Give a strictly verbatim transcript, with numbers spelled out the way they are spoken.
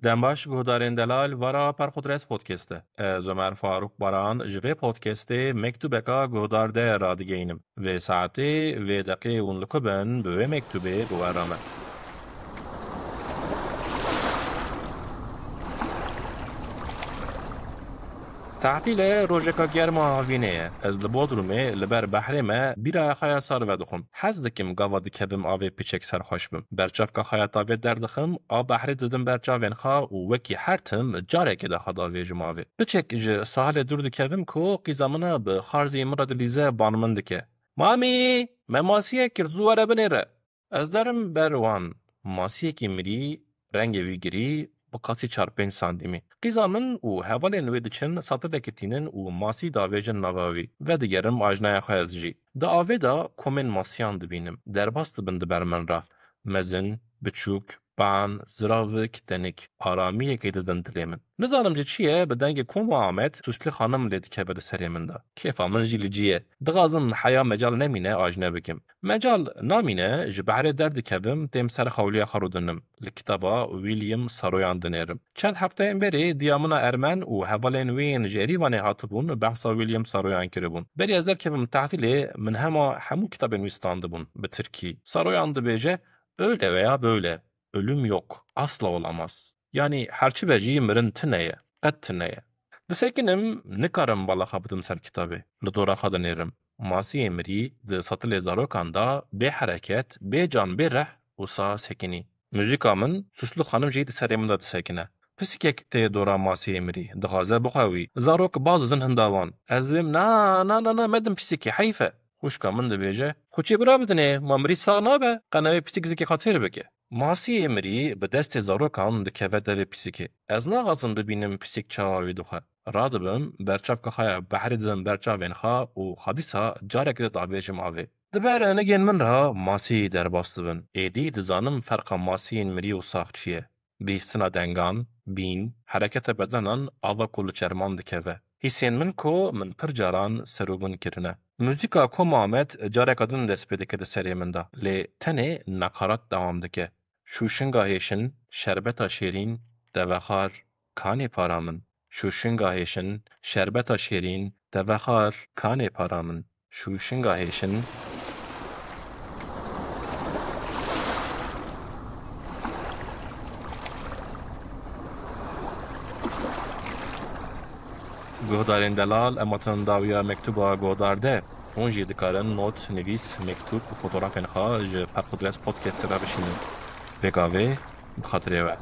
Dem baş guhdarên delal, vara Perxudres Podcast e. Ez Ömer Faruk Baran ji vê podcastê mektubeka guhdar de radigeynim. Vê saetê, vê deqê hûn li ku bin, bi wê mektubê bi we re me. Tatîl e, rojeka germ a havînê ye. Ez li Bodrumê li ber behrê me bîraya xwe ya sar vedixwim. Hez dikim gava dikevim avê piçek serxweş bim. Berçavka xwe ya tavê derdixim, a behrê didim ber çavên xwe û wekî her tim carekê de xwe davêjim avê. Piçek ji sahalê dûr dikevim ku qîza min e, bi xarzî min re dilîze, ban min dike. Mamî, me masiyek kir, zû were binêre. Ez derim ber wan. Masiyekî mirî, rengê wî girî, bi qasî çar pênc santîmî. Qîza min û hevalên wê diçin satilekê tînin û masî davêjin nava wî. Vedigerim ajnaya xwe ez jî. Di avê de komên masiyan dibînim. Derbas dibin di ber min re. Mezin, biçûk, ban, ziravik, tenik. Aramiyekê didin dilê min. Nizanim ji çi ye, bi dengê Koma Amed Susli Xanim lê dikeve di serê min de. Kêfa min jî li cî ye. Dixwazim heya mecal nemîne ajne bikim. Mecal namîne, ji behrê derdikevim, têm ser xewliya xwe rûdinim. Li kitaba William Saroyan dinêrim. Çend hefteyên berê diya min a Ermen û hevalên wê yên ji Erîvanê hatibûn behsa William Saroyan kiribûn. Berî ez derkevim tehtîlê, min hema hemû kitabên wî standibûn bi tirkî. Saroyan dibêje, "Öyle veya böyle, ölüm yok, asla olamaz." Yanî her çi be jî mirin tune ye, qet tune ye. Disekinim, nikarim bala xwe bidim ser kitabê. Li dora xwe dinêrim. Masiyê mirî di satilê zarokan de bê hereket, bê can, bê reh wisa sekinî. Muzîka min, Suslu Xanim jî di serê min de disekine. Pisikek tê dora masiyê mirî, dixwaze bixwe wî. Zarok baz didin hinda wan. Ez dibêm, "Na, na, na, na, medim pisikê, heyf e." Xwişka min dibêje, "Xwe çê bira bidinê, ma mirî sax nabe, qe navê pisîk zikê xwe têr bike." Masiyê mirî bi destê zarokan dikeve devê pisîkê. Ez naxwazim bibînim pisîk çawa wî dixwe. Radibim, berçavka xwe ya behrê didim ber çavên xwe û xwe dîsa careke din davêjim avê. Di ber nigên min re masî derbas dibin. Êdî dizanim ferqa masiyên mirî û sax çi ye. Bihîstina dengan, bîn, hereketa bedenan, ava ku li çerman dikeve. Hîsên min ku min pir caran serûbûn kirine. Muzîka Koma Amed careka din dest pê dike di serê min de, lê tenê nakarat dewam dike. Şûşinga hêşin, şerbeta şêrîn, te vexar, kanê para min. Şûşinga hêşin, şerbeta şêrîn, te vexar, kanê para min. Şûşinga hêşin. Guhdarên delal, em hatin dawiya mektuba guhdar de. Hûn jî dikarin not, nivîs, mektûb û fotografên xwe ji Perxudres Podcast re bişînin. Vê gavê bi xatirê we.